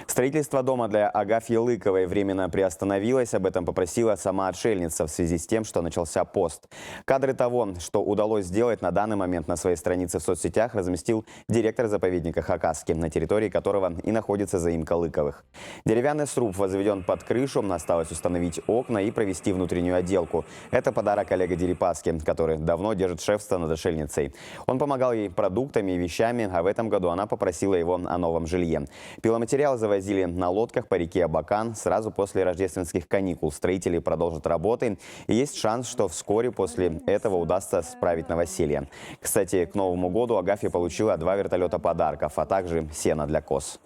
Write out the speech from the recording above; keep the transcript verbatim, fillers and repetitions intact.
Строительство дома для Агафьи Лыковой временно приостановилось. Об этом попросила сама отшельница в связи с тем, что начался пост. Кадры того, что удалось сделать, на данный момент на своей странице в соцсетях разместил директор заповедника Хакаски, на территории которого и находится заимка Лыковых. Деревянный сруб возведён под крышу, осталось установить окна и провести внутреннюю отделку. Это подарок Олега Дерипаски, который давно держит шефство над отшельницей. Он помогал ей продуктами и вещами, а в этом году она попросила его о новом жилье. Пиломатериал завозили на лодках по реке Абакан. Сразу после рождественских каникул строители продолжат работы, и есть шанс, что вскоре после этого удастся справить новоселье. Кстати, к Новому году Агафья получила два вертолёта подарков, а также сено для коз.